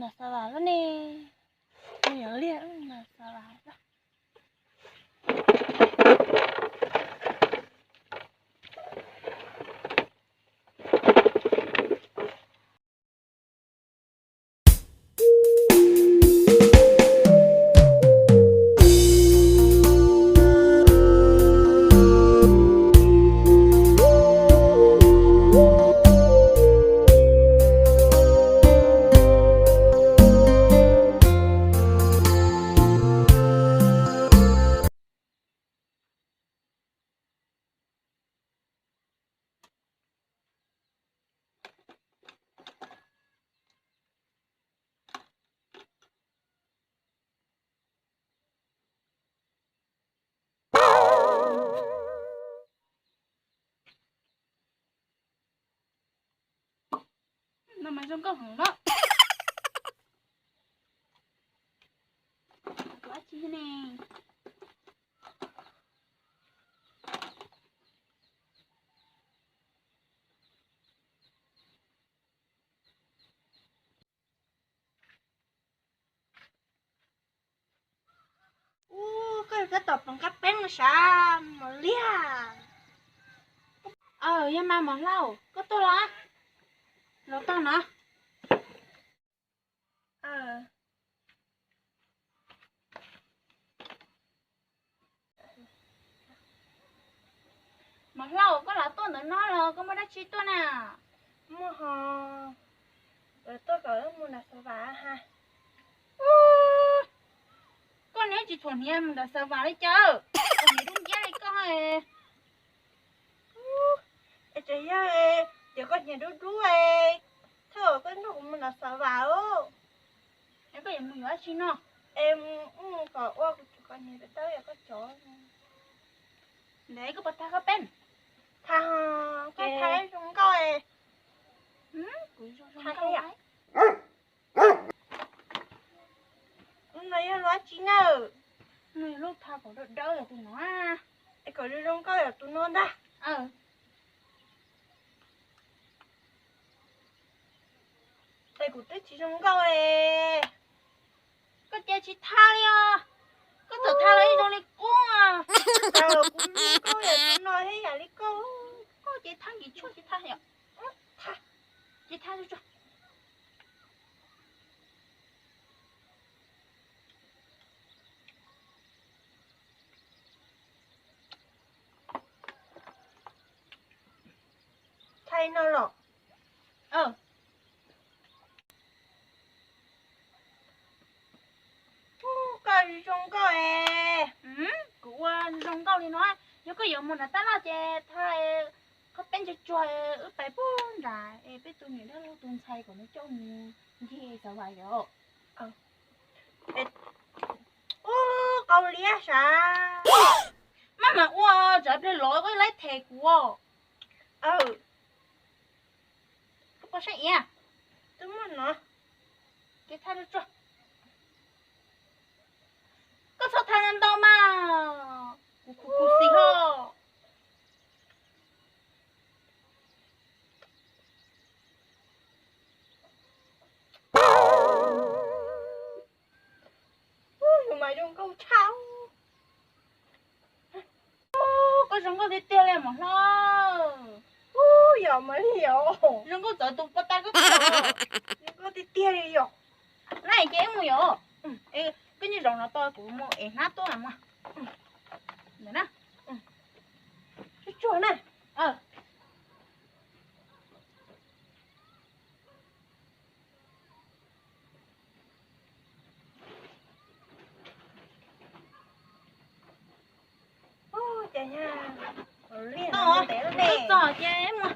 Nas xav vam lub ne, mus yov liag nas xav vam lub. No mas zoo nkauj heev na. Dab tsi ne? Ub, koj yog tab tom pov qab peeb no sav, mos liag. Aw, yog mas Mos Hlau, koj tuaj los? Los tau no. Mos Hlau, koj los tuaj ntawm no los koj muaj dab tsi tuaj na? Muaj ho, tuaj kom wb mus nram Xav Vam ha. Ub, koj niag tsis txhuam hniav mus nram Xav Vam li cas? Koj hniav dub nciab li koj. Ub, es tseem yog, ces koj hniav dub dub, thawj koj nrog kuv mus nram Xav Vam os. Es koj yuav mus yuav dab tsi no? Es mus kom ua kuv cov hniav dawb dawb yog koj cov. Ntawd koj puas tag koj peb? Tag, koj thaij zoo nkauj. Kuv zoo zoo nkauj. No yog lub dab tsi na? No yog lub thav kom dawb dawb yog tus no. Es kom zoo zoo nkauj yog tus no ntag. Es kuv twb tsis zoo nkauj li. Koj ces tsis thav li os. Koj txawm thav los yeej zoo li qub. Thav los kuv zoo nkauj yam li no thiab yam li koj. Koj ces thav nkim tshuaj tsis thav yom. Tsis thav tsuag. Thaij no los? Koj zoo nkauj es. Kuv ua zoo nkauj li no. Yog koj yuav mus nram tab laj ces thaij qhov peb ntsuag tsuag, wb pais puag nram es peb tus niam dab laug tus ntxhais kom nws coj mus ncig Xav Vam yom. Ub, qau liab sav. Maj mam ua, tsam pliag lov koj laib them kuv. Koj pom saib iab. Twb muaj no. Kev thaij tsuag. Koj txhob thaij ntau mas. Kuv khuv khuv xim ho. Ub, yus mas zoo nkauj tshaj. Ub, koj zoo nkauj tiag tiag li Mos Hlau. Ub, yog mas li yom. Zoo nkauj txawv tus poj tab koj tiag. Zoo nkauj tiag tiag li yom. Na ces wb mus yom. Koj nyob zaum no tos kuv mus ev hnab tuaj mas. Ntawm na. Tsuag tsuag na. Ub, cas nyab, txog ces mus.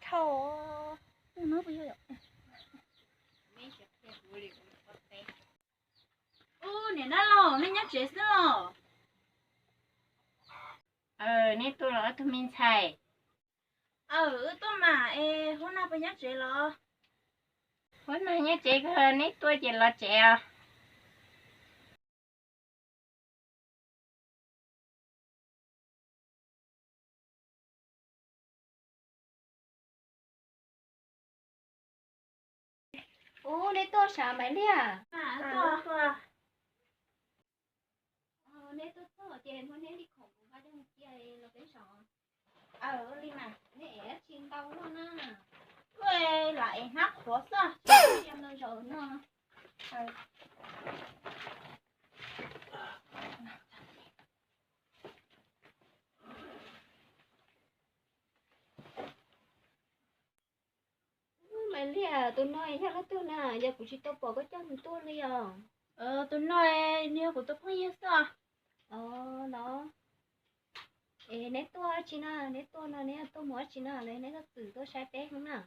Thau, ub, niam dab laug, nej nyob tsev xwb los? Neb tuaj los ob tug me ntxhais? Aw, wb tuaj mas es Huab Nag puas nyob tsev los? Huab Nag nyob tsev kawg, neb tuaj ces los tsev os. Ub, neb tuaj sav Maiv Liag? Neb tuaj txog ces muab neb li khoom kuv nqa coj mus cia los peb sav. Aw, li mas neb ev dab tsi ntau luaj na? Kuj lam ev hnab qhuav xwb, tsis tau zaum no. Maiv Liag, tus no yog leej twg na? Yog kuv tsis tau pom koj coj mus tuaj li os. Tus no nws yog kuv tus phooj ywg xwb os. Los, es neb tuaj dab tsi na? Neb tuaj no neb tuaj mus dab tsi na? Los neb tuaj txwm tuaj saib peb no na?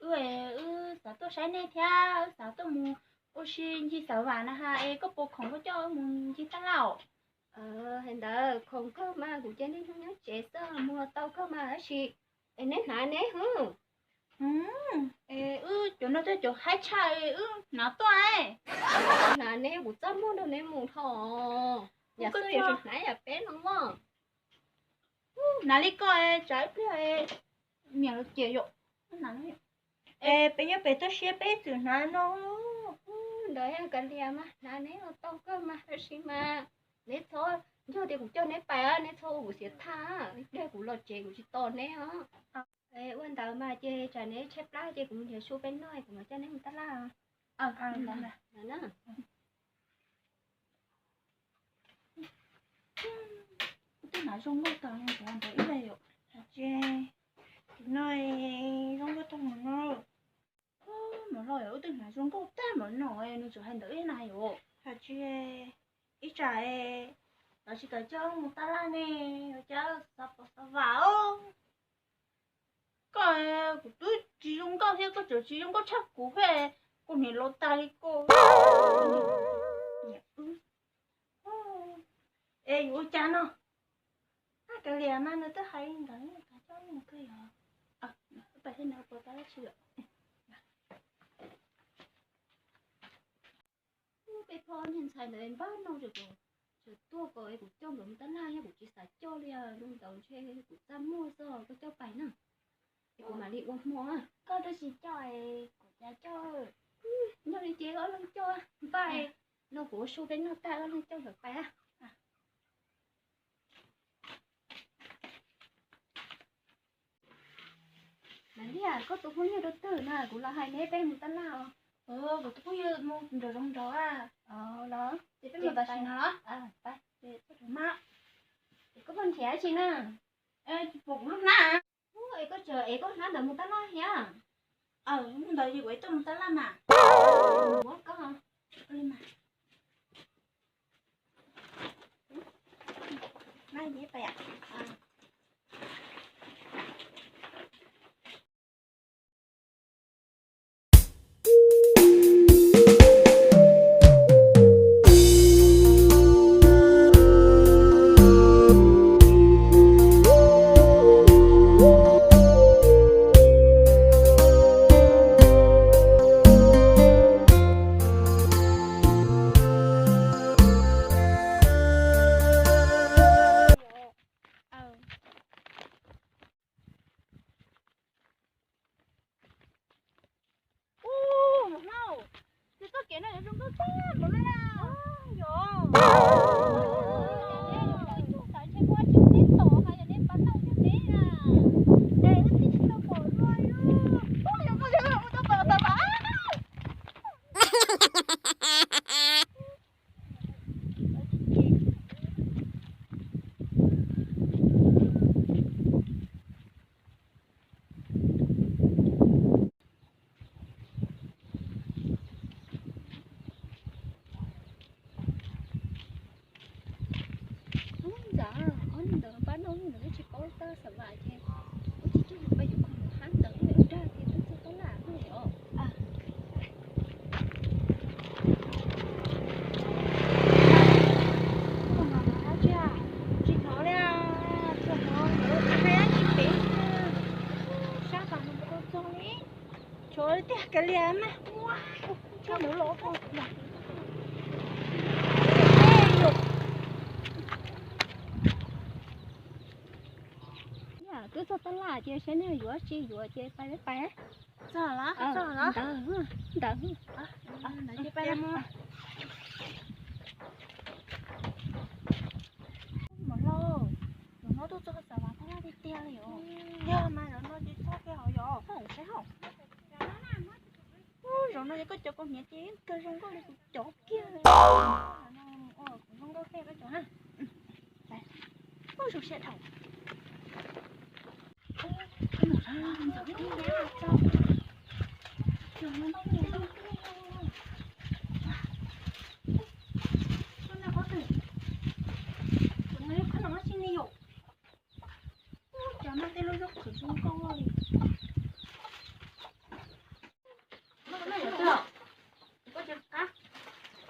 Wb, wb xav tuaj saib nej thiab wb xav tuaj mus ua si ncig Xav Vam na ha, es koj puas khoom koj coj wb mus ncig taj laj os? Hais ntawd khoom kawg mas, kuv cia niaj hnub nyob tsev xwb, mus los tau kawg mas, tab sis es neb hnav neb hwb. Wb cov no cov haib tshaj wb hnav tuaj. Hnav neb, kuv txaj muag nrog neb mus dhau. Yam xwb yuav tsum hnav yam peb no mog. Hnav li koj tsam ib pliag niam los ces yom. Es peb nyob pem toj siab peb txwm hnav no. Ntawd yog kav liam mas, hnav neb los tau kawg mas, tab sis mas neb txhob, yog tias kuv coj neb pais neb txhob ua kuv xiam thaj, ib pliag kuv los tsev kuv tsis tos neb os. Ua ntawd mas ces tsam neb tshaib plab ces kuv nrhiav su peb noj kuv mam coj neb mus taj laj. Wb twb hnav zoo nkauj tag ntawd ib pliag yom. Tus no zoo nkauj tag mus no. Mam los wb twb hnav zoo nkauj tag mam no, nws tseem hais ntawd ib na yom. Hais tsis, ib tsam lawv tsis kam coj mus taj laj ne, cas xav pom xav vam os. Koj, kuv twb tsis zoo nkauj thiab koj tseem tsis zoo nkauj tshaj kuv thiab, kuv niam laus tag li koj. Es yuav ua cas no? Kav liam mas, nws twb hais li ntawd, kav coj mus kawg yog. Pais thiab, nws puas tau dab tsi lawm? Peb phob niag ntxhais ntawd npab no, tseem tuaj kom kuv coj nkawd mus taj laj, yog kuv tsis xav coj li, ntawd ntshe kuv txaj muag xwb, koj coj pais na, es kuv mam li ua hmo. Koj twb tsis coj, kuv cas coj? Yog li ces ob leeg coj, npaj no kuv ua su peb noj tag ob leeg coj nkawd pais. Mas Liag, koj tus phooj ywg rau twg na, kuv los hais neb peb mus taj laj os. Kuv tus phooj ywg mus nraum zoov nraud. Los ces peb mus tam sim no los? Koj nrhiav tsi na? Pom kuv lub hnab. Es koj tseem ev koj hnab ntawd mus taj laj thiab? Ntawd ces kuv ev tuaj mus taj laj mas. Muab koj li mas. Ub, mus hnub, ces txoj kev no yuav zoo nkauj tag npaum no na. Yog, neb yuav pw ib tug xav ntshe muaj tsis neb tom, ho yog neb pab noj coj neb na. Es wb twb tsis tau pom dua. Ub, yog koj yog mus tau tom tom tom. Ub, ntxawm, ob ntawd pab noj ntawd tsis paub tab xav vam ces ub, tsis coj pab yuav khoom hab ntawd. Liam mas. Twb txog tab laj ces saib nej yuav tsis yuav ces pais peb pais. Txog los? Ntawd, ntawd. Mos Hlau, zaum no twb txog Xav Vas tab laj tiag tiag li os. Yog mas zaum no ces txog kiag hauv yos. Zaum no ces koj cov kaus hniav ces kawg zoo nkauj li kuv cov kiag li. Kuv zoo nkauj kiag koj cov na. Ub, zoo siab dhau. Cov no tej lub zaub qhwv zoo nkauj li.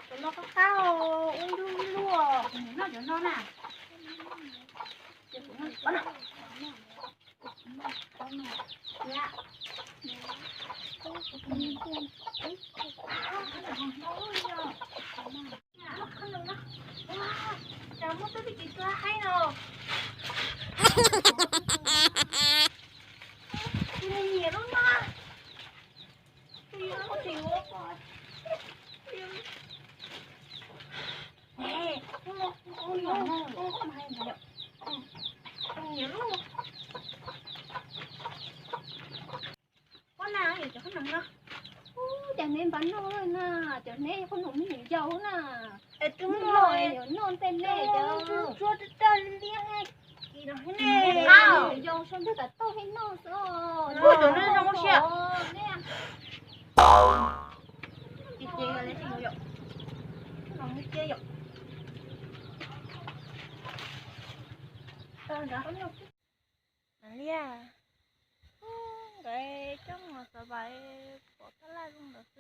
Cov no qab qab, ub ntub luaj, noj cov no na. Cas muaj txoj kev kis tua haib no. Nyiam lub no. Ub, cas neb npaj noj na, cov neb qhob noom me nyuam yaus na. Es twb muaj, yuav noj tej neb cov tsuab tsuab raj raj liab liab. Yog sab ntuj tas tauj thiaj noj xwb. Ua cov no zoo siab. Ces ces li yom, no cia yom. Liaj, nkawd coj mus Xav Vas pom tab laj zoo ntawd xwb.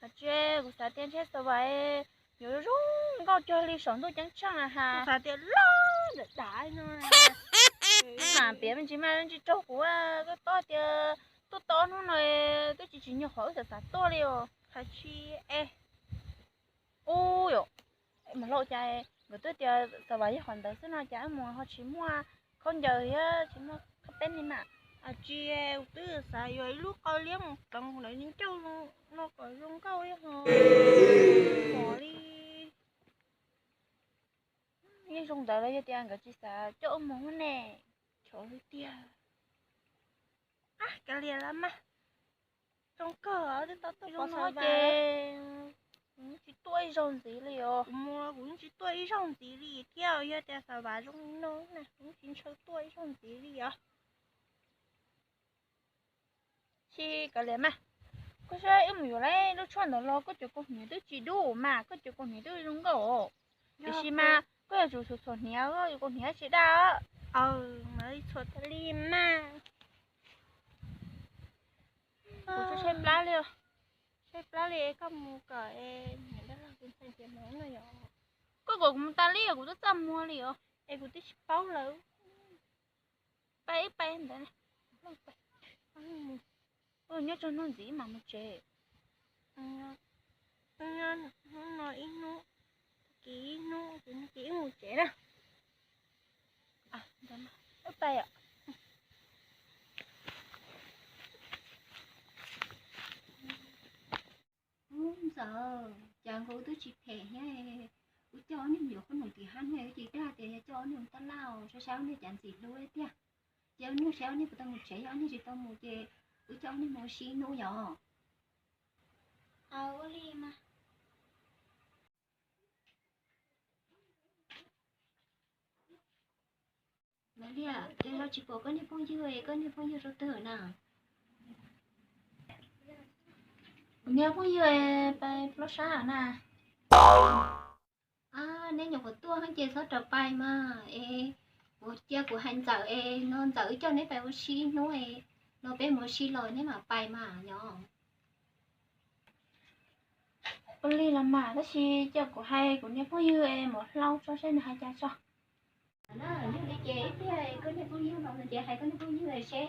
Hais tias kuv xav tias ntshe Xav Vas yuav zoo nkauj cuag li saum ntuj ceeb tsheej ha. Xav tias loj ntawm dav no. Mas piav me ntsis mas ntsis raug kuv, koj tob tias tuaj tau ob hnub no twb tsis tsis nyuag qhov wb xav xav tuaj li os. Hais tsis es. Ub yom, Mos Hlau, cas nkawd twb tias Xav Vas yog qhov ntawd xwb no cas wb mus ho tsis muaj khaub ncaws thiab tsis muaj khaub peb li mas. Tsis, kuv twb xav yuav ib lub qau liab mus pleev ntawd ncauj no kom zoo nkauj ib ho mos li. Yeej zoo ntawd los yog tias nkawd tsis xav coj wb mus ne, txhob li tiag. Kav liam los mas, zoo kawg twb tau tuaj pom Xav Vas ces kuv tsis tuaj ib zaug ntxiv li os. Kuv mus kuv yeej tsis tuaj ib zaug ntxiv li thiab, yog tias Xav Vas zoo li no na kuv yeej tsis ntshaw tuaj ib zaug ntxiv li os. Tsis kav liam mas, koj saib wb mus yuav lawm lub tshuaj ntawd los koj cov kaus hniav twb tsis dub mas, koj cov kaus hniav twb zoo nkauj. Tiam sis mas koj yuav tsum txhuam txhuam hniav, koj cov kaus hniav tsis daj. Aws, mam li txhuam tas li mas. Kuv tsis tshaib plab li, tshaib plab li, koj mus kom niam dab laug kuv ntxhais tias mus no yom. Koj kom kuv mus tas li os, kuv twb txaj muag li os. Es kuv twb tsis paub lawm. Pab ib pab ntawd, nyob tso hnub ntxiv mam mus tsev. Hnub no ib hnub, kis ib hnub, kis ib mus tsev na. Pab. Ub ntxawm, cas nkaus twb tsis phem thiab. Wb coj ob niag me nyuam qhob noom tim hab no wb tsis dag tias yog coj ob niag mus taj laj, saib saib ob niag cas ntxim hlub tiag. Ces ob niag saib ob niag puas tau mus tsev, yog ob niag tsis tau mus ces wb coj ob niag mus ua si ib hnub yom. Ua li mas. Liaj, cas ho tsis pom koj niag phooj ywg, koj niag phooj ywg rau twg na? Kuv niag phooj ywg pais plaub sab na. Neb nyuam qhuav tuaj ces txhob rau pais mas es, kuv cia kuv hais ntxawm es no ntxawm wb coj neb pais ua si ib hnub es, no peb mus ua si los neb mam pais mas yom. Ua li los mas, tab sis cia kuv hais kuv niag phooj ywg es Muam Hlau tso seb nws hais cas tso. Yog li ces ib pliag koj niag phooj ywg los ces hais koj niag phooj ywg seb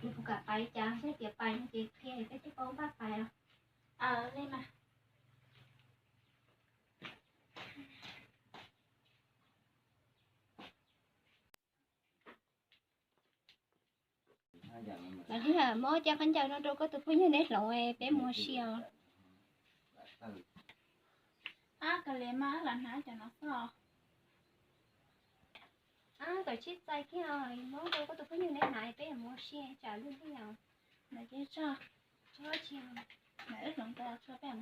Kuv kam pais cas, saib tias pais no ces qhia peb thiaj paub npaj pais os. Li mas. Muab cov khaub ncaws no rau koj tus phooj ywg neb hloov, peb mus ua si os. Ab, kawg li mas, lam hnav cov no xwb os. Ab, tawm tsib txais kiag, muab rau koj tus phooj ywg neb hnav, peb yuav mus ua si tsam luag lig os. Lam ces tso, tso tsis, lam wb hloov tau tso peb.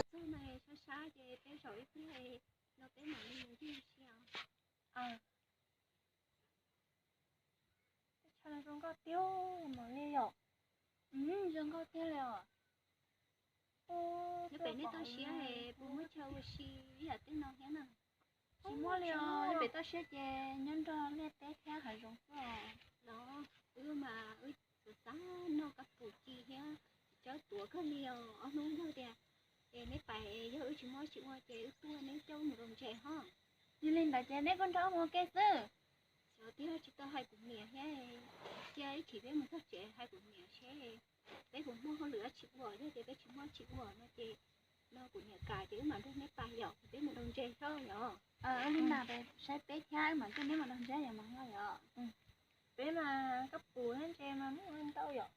Txog no sab sab ces peb zaum ib pliag no peb mam li mus ncig ua si os. Chaw zoo nkauj tiag mas li yom. Zoo nkauj tiag li os. Nyob pem nej toj siab puas muaj chaw ua si ib yam tej no thiab na? Tsis muaj li os, nyob pem toj siab ces nyob nrog liaj teb thiab hav zoov xwb os. Los wb mas wb xav xav noj kab pum ci thiab tsis txawj tuav kawg li os. Ob hnub nrog tias ces neb pais, yog wb tsis muaj tsis ua ces wb tuaj neb coj wb mus rau ntses ho. Yog li ntawd ces neb kuj nrog wb mus ua ke xwb. Xyov tiag tsis tau hais kuv niam thiab, cia ib chim peb mus txog tsev hais kuv niam seb peb puas muaj hauj lwm dab tsi ua, yog tias peb tsis muaj dab tsi ua no ces no kuv niam kam ces wb mam nrog neb pais yom, peb mus rau ntses xwb yom. Li mas saib peb thiab wb mam nrog neb mus rau ntses yom mas yom. Peb mas kab pum thiab ntses mas muaj ntau yom.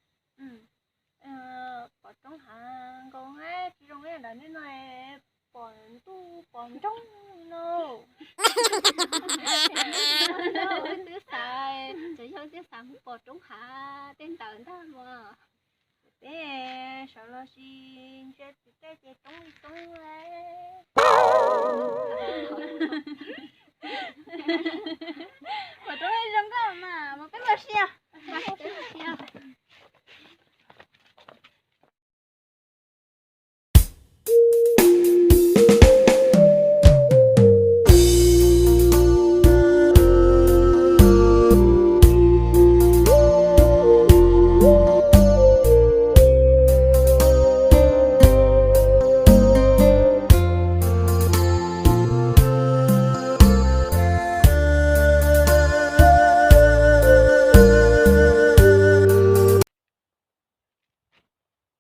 Pom roob hav nkaus tsis zoo ib yam nrad nej no, pom ntuj pom ntsoog no. Wb twb xav, cov yog twb xav mus pom roob hav tej ntawd ntag mas. Peb sawv los sis ntsia tsis caij ces roob li roob. Pom roob zoo nkauj mas mus peb mus ua si.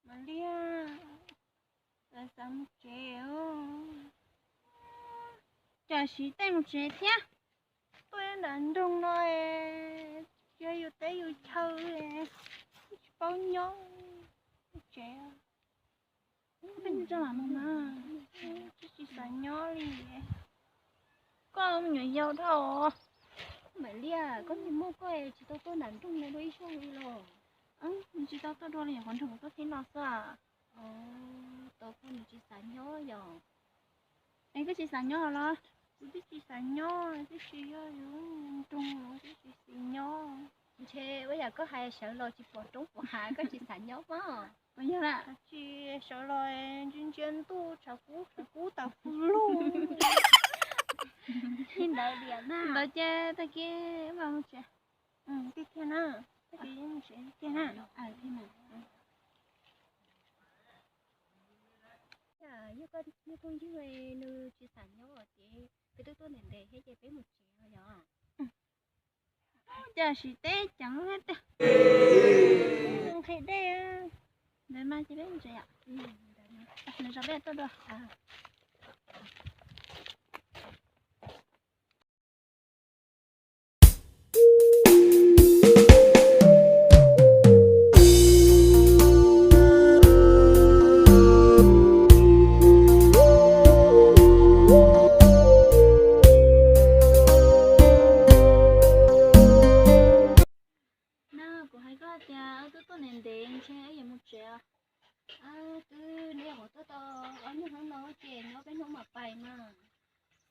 Mas liaj, lawv xav mus tsev, cas siv tej mus tsev thiab. Tuaj nram nroog no, tsis yog yus teb yus chaw, tsis paub nyob tsev. Peb nyob tso mam mus mas, twb tsis xav nyob li. Koj me nyuam yaus dhau. Mam liaj, koj niag muaj koj tsis tau tuaj nram nroog no dua ib zaug li los? Tsis tau tuaj dua li, nyuam qhuav nrog kuv tuaj thib no xwb. Tau koj nws tsis xav nyob yom? Es koj tsis xav nyob los? Kuv twb tsis xav nyob, twb tsis yog yus nroog, twb tsis xav nyob. Ntshe ua yam koj hais sawv los tsis pom roob pom hav koj tsis xav nyob mas. Puas yog lawm? Tsis sawv los ntsia ntsia ntuj tshav kub tshav kub tas fwj lug. Ntawd ces tag kis mam mus tsev. Tij thiab na, tag kis mus tsev tij thiab na. Yog koj niag phooj ywg nws tsis xav nyob ces peb twb tuaj ntev ntev thiab ces peb mus tsev os yom. Cas siv teb ceev tiag. Nqhis dej. Ntawd mas ces peb mus tsev yom. Nws zov peb tuaj dua.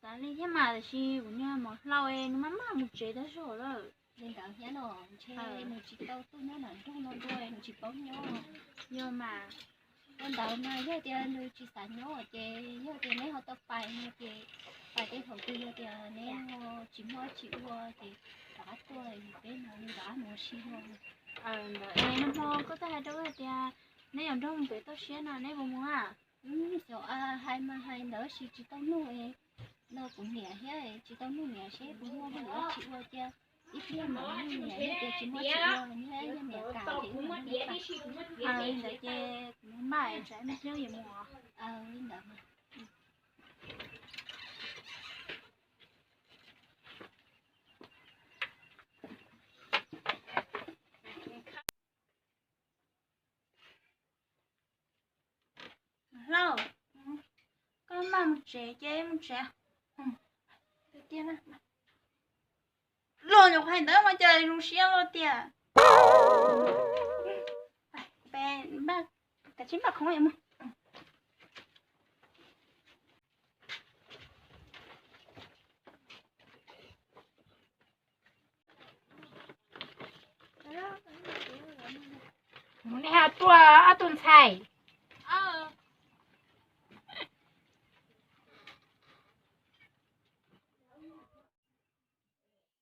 Li thiab mas, tiam sis kuv niag muam hlau nws maj maj mus tsev tag zog lawm. Li ntawd thiab no, ntshe nws tsis tau tuaj nyob nram nroog no dua, nws tsis paub nyob. Yog mas. Ua ntawd mas yog tias nws tsis xav nyob ces yog tias neb ho tau pais no ces pais tej thaum twg yog tias neb tsis muaj tsis ua ces rov qab tuaj, peb mus rov qab mus ua si no. Ntawd es nag hmo koj twb hais rau wb hais tias neb yuav nrog mus pem toj siab no neb puas mus a? Xyov hais mas hais ntawd sis tsis tau nug, no kuv niam thiab tsis tau nug niam seb puas muaj hauj lwm tsis ua cia. Ib pliag mas nug niam, yog tias tsis muaj tsis ua thiab yog niam kam ces wb mam nug. Li ntawd ces kuv mus npaj tsam ib pliag yuav mus. Li ntawd mas. Hlau, koj maj mus tsev ces mus tsev. Los nyuam qhuav hais ntawd mas cas zoo siab luaj tiag. Peb npaj, kav tsij npaj khoom mus. Nej ho tuaj ob tug ntxhais.